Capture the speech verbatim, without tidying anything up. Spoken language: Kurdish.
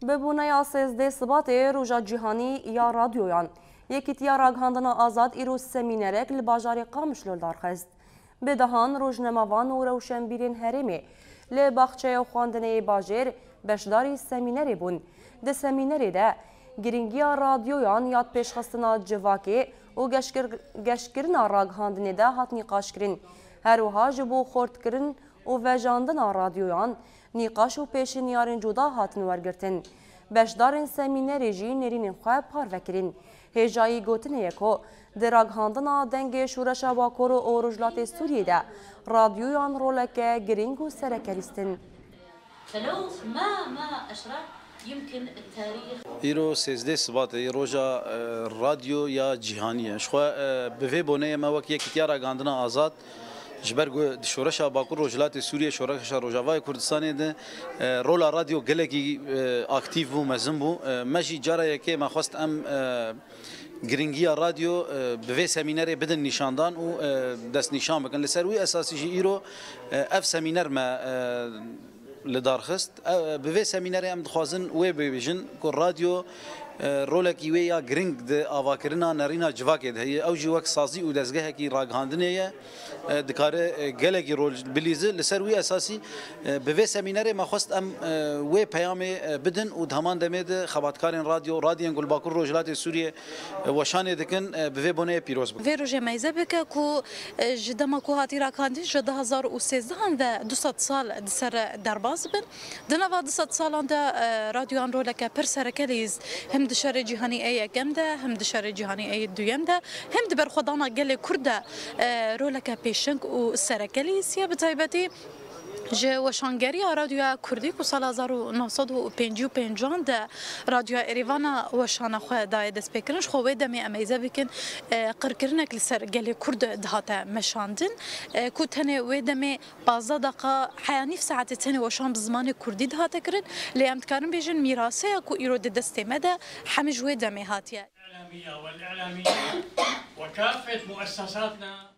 Bi boneya sêzdeh Sibatê Roja Cîhanî ya Radyoyan, Yekîtiya Ragihandina Azad îro semînerek li bajarê Qamişlo li dar xist. Bi dehan rojnamevan û rewşenbîrên herêmê li baxçeya xwendinê yê bajêr beşdarî semînerê bûn. Di semînerê de girîngiya radyoyan ya pêşxistina civakê û geşkir-, geşkirina ragihandinê de hat nîqaşkirin. Her wiha ji bo xurtkirin û vejandina radyoyan, nîqaş û pêşniyarên cuda hatin wergirtin. Beşdarên semînerê jî nêrînên xwe parve kirin. Hêjayî gotinê ye ku di ragihandina dengê Şoreşa Bakur û Rojhilatê Sûriyê de radyoyan roleke girîng û sereke lîstin. فلو ما، ما أشرع، يمكن التاريخ. Îro sêzdeh Sibatê, roja, e, radyo ya cîhanî ye. Ji xwe, e, bi vê boneyê me wek Yekîtiya Ragihandina Azad, ji ber ku di Şoreşa Bakur Rojhilatê Sûriyê, Şoreşa Rojavayê Kurdistanê de, e, rola radyo gelekî, e, aktîf bû, mezin bû. E, me jî cara yekê me xwest em, e, girîngiya radyo, e, bi vê semînerê bidin nîşandan û, e, destnîşan bikin. Li ser wî esasî jî îro, e, ev semîner me, e, li dar xist. E, bi vê semînerê em dixwazin wê bibêjin ku radyo, e, rolekî wê ya giring di avakirina nerîna civakê de heye. Ew jî wek sazî û dezgehekî ragihandinê ye. E, dikare, e, gelekî rol bilîze. Li ser wî esasî, e, bi vê semînerê me xwest em, e, wê peyamê, e, bidin û di heman demê de xebatkarên radyo, radyên ku li Bakur Rojhilatê Sûriyê, e, weşanê dikin, e, bi vê boneyê pîroz bikin. Vê rojê meyze bike ku, e, ji dema ku hatî ragihandin ji du hazar û sêzdehan ve du sed sal di ser derbas bin. Di nava du sed salan de, e, radyoyan roleke pir sereke lîst, him di şerê cîhanî ê yekem de, him di şerê cîhanî ê duyem de, him di berxwedana gelê Kurd de, e, roleke pêşeng û sereke lîstiye. Bi taybetî ji weşangeriya radyoya Kurdî ku sala hezar û neh sed û pêncî û pêncan de Radyoya Êrîvana weşana xwe daye destpêkirin, ji xwe wê demê em êze bikin, e, qirkirinek li ser gelê Kurd dihate meşandin, e, ku tenê wê demê pazdeh deqa heya nîv saetê tenê weşan bi zimanê kurdî dihate kirin, lê em dikarin bêjin mîraseya ku îro di destê me de hemî ji wê demê hatiye. الإعلامية والإعلامية وكافة مؤسساتنا.